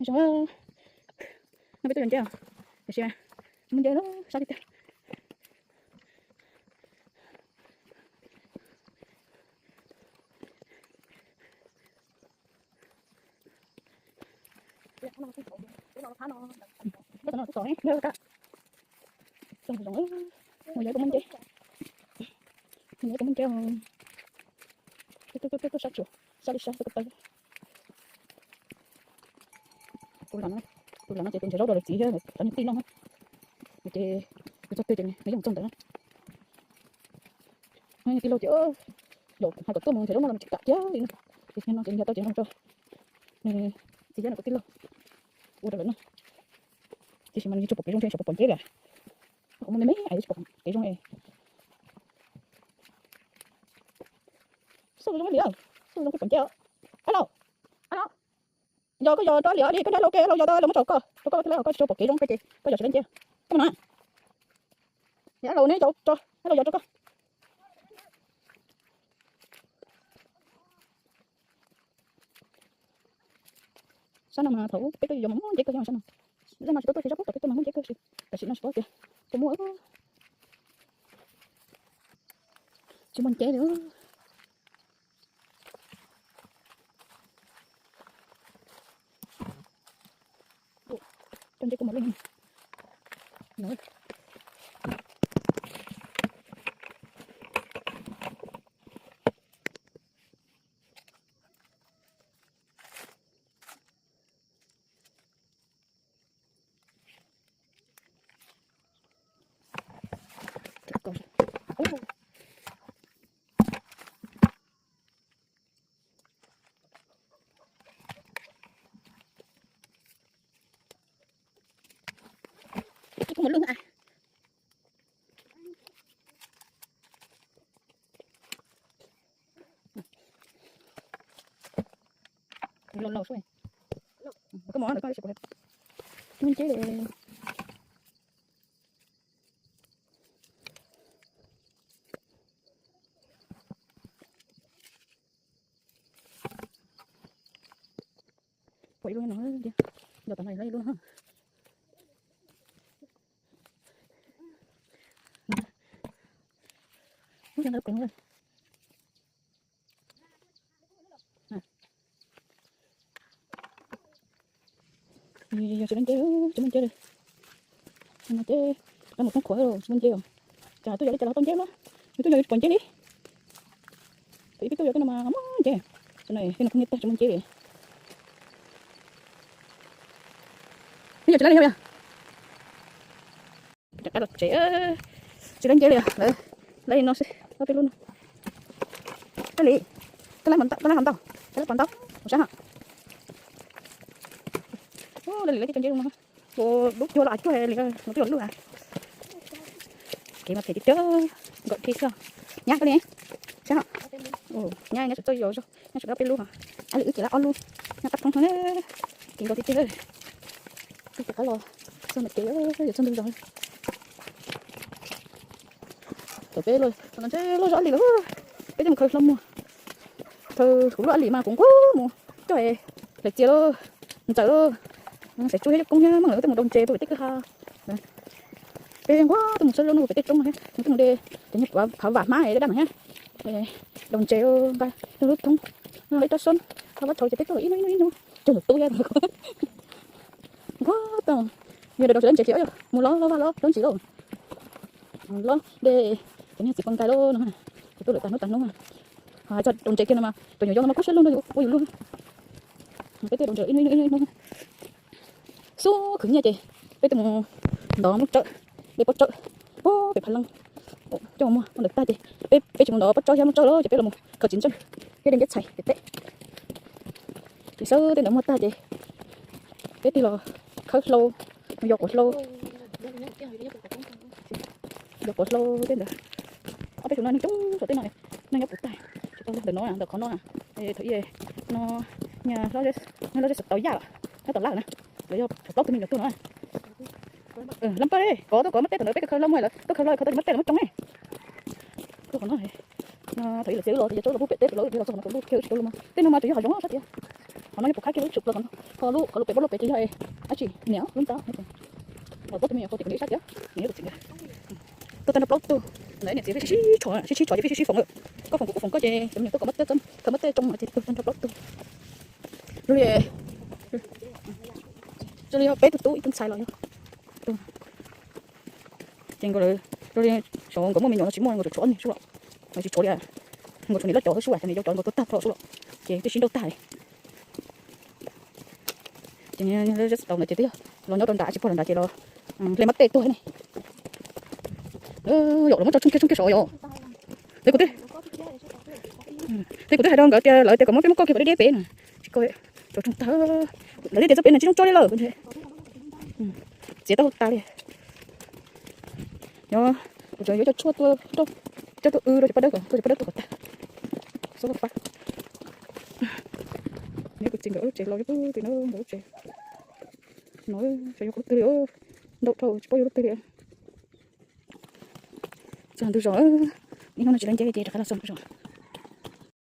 Zoo, no peb tuaj yos nceb os, tiam sis tsis muaj nceb lawm, sab tiag tiag. Mus yos kuj muaj nceb, mus yos kuj muaj nceb, tuaj sab tsuas, sab li sab tuaj ko taw. Tus los no ces tus nrhiav zaub rau lawv txiv thiab cov niag tij laug na, ces tus txog twg ces nws yeej txog ntawd na. Niag tij laug ces yaum hais kom tuaj mus nrhiav zaub no los nws tsis kam kiag li na. Ces no ces nrhiav tau ces nug rau nws txiv thiab nws tus tij laug ua rau lawm na. Tiam sis mas nws tsis pom kev zoo ntshe tsis pom nceb li. Qhov muaj me me es tsis pom kev zoo es. Xauj zoo li, xauj zoo pom nceb. Alo, alo, yog koj yog rau li li koj nyob laus ke laus yog tau los muab tso koj rau koj tij laug koj tsis pom kev zoo peb ces koj yog tsis laib nceb. Koj mus na. Yog laus neb yog tso, laus yog rau koj. Sab no mas thaum peb tuaj yos mas muaj nceb kawg thiab sab no. Zaj no tsis tau tuaj tsis tau pub tom peb tuaj mas muaj nceb kawg, tam sim no tsis paub tias puas muaj. Tsis muaj nceb li. Cov nceb kuj mos lwj. Kuj mos lwj a. Laus laus xwb. Koj mos ntawm koj ib sab kuv muaj nceb li. Pom ib lub no tiag, yog tom no ib lub no. Muab cov ntawd pleev lawm. Yog tsis muaj nceb, tsis muaj nceb li. Ces lawv mus thoob qhuav tsis muaj nceb os. Cas tuaj yos li cas los tau nceb na, yus tuaj yos yus tsis pom nceb li. Thaum ub peb tuaj yos tej no mas muaj nceb, tej no kuj niaj tag tsis muaj nceb li. Yog tsis laib li yog. Rov qab los tsev, tsis laib nceb li os, lawv laib li no xwb, ob peb lub no. Dab li, koj laib hov ntau, koj laib hov ntau, koj laib pov ntau, ua sab hos. Dab li laib cov nceb no, lub cuag los cuag li, lub cuag lub a. Kev mas phem tiag tiag, nkaum kiag xwb. Nyab koj li, sab hos. Nyab, nyab tseem txawj yos zog, nyab tseem laib peb lub hos. Ab li wb ces laib ob lub, nyab qab thoob no, kev nkaum tiag tiag. Peb rov qab los txog ntawm kev, yuav txog ntug zos. Thaum peb los, thaum no ntshe loj zog li lawm, peb twb mus khaws hlo muag. Thaum kuv lub ab lim mas kuv nquag mus coj hlais txias lauj, ntxawm lauj, xaiv tsuj thiab coj koob thiab maj lawv twb mus daus ntses rau pem tej kwj ha. Peb nquag twb mus txhawb zoj nug pem tej roob no thiab, twb mus de cov niag phav vam hmab daj daj no thiab. Daus ntses nqa lub thoob, ib rab xoob, rau pob tshauv ces peb tuaj ib hnub ib hnub ib hnub, cog ntawm tub thiab. Nquag tau, yog daus ntses ces mus lov lov vaj lov lov ntsis lauj. Lov de cov niag txiv pos nkais lauj no, ces tuaj lawm tag hnub tag hnub. Ho hais txog daus ntses kiag no mas cov nyuam yaus no mas kub siab luag nrog yus ua yus luag. Peb twb daus ntses ib hnub ib hnub. Xub khwv nyiaj ces peb twb mus ntov muab tsawb, de pob tsawb puag pem Phav Leej coj mus muag. Muag ntawd tag ces peb, peb tsis mus ntov pob tsawb thiab muab tsawb lawm ces peb los mus khaws txiv ntseej thiab de nteb txhais pem teb. Ces xawb tej ntawd muag tag ces peb tig los khawb hlau, yos quav hlau. Yos quav hlau tej ntawd. Ob peb saum no neeg coob saum tej no, neeg nyob puv tag. Tsis tau ntawm no, ntawm qhov no, thaum ub no, niag hlob Zeb Xav Tau Yaj los nyob tom laj na, lawv yog thaum plaub tug me nyuam tuaj no. Lab paj kov tuaj kov muab teb thaum ntawd peb khaws hlau muag lawm, tuaj khaws hlau khaws tau ces muab teb lawm muab tsoo ne. Tuaj qhov no, no thaum ub lawv txiav wb los ces yog tsaub los pub pem teb, lawv los txog qhov no tau lub thiab wb tsis tau lub mog. Tej no mas tseem yog hav zoov sab tid. Qhov no yog pom khab kiag lub tsum plaws qhov no, ho lub qhov lub pem pob lub pem ces yog Ab Tsi niam lub ntxa. Los pob tus me nyuam qhov tim kuv nim ib sab tias niam kuv txiv nkawd. Tuaj tag nrho plaub tug, lawv niam txiv sib sib tshuam, sib sib tshuam ces sib sib foom lawm. Koj foom kuv kuv foom koj ces cov me nyuam tuaj kom muab tej, kom muab tej tsoo ces tuaj tag nrho plaub tug. Zoo li, zoo li yog peb tug tub ib tug ntxhais los yog tug. Ces nkawd, zoo li xyov nkawd muaj me nyuam no tsis muaj, nkawd tshuav ob niag xwb los, nkawd tsis tshuav li, nkawd tshuav niam loj cov xwb, cov niam yau cov nkawd tuag tag nrho xwb los, ces twb sib nrauj tag li. Ces tau ntawd ces twb yog los nyob rau nram tsis pog los nram ces los hle muab tej tuag ne. Yog los muab tso tshooj kiag tshooj kiag saud yog. Tej kuv twb, tej kuv twb hais rau nkawd tias lawv tias kom muab peb muab koj kiag kom deb deb pem na, tsis koj, tso tshooj tag, lawv thiaj tias txoj pem na tsis zoo tso li lawm. Txiav tau hau tas li. Nyob kuv tseem yuav coj tshuaj tuaj, coj tuaj wb rau cov paj dawb, tuaj cov paj dawb tuaj kom tag. Xob fab. Neb kuv txiv nkawd lub tsev los yog pug tim no nkawd lub tsev no, xyov yog qhov twg li, ntau dhau tsis paub yog lub twg li. Txog ntug zos, ib hnub no tsis leej nceb ces rov qab los txog ntug zos.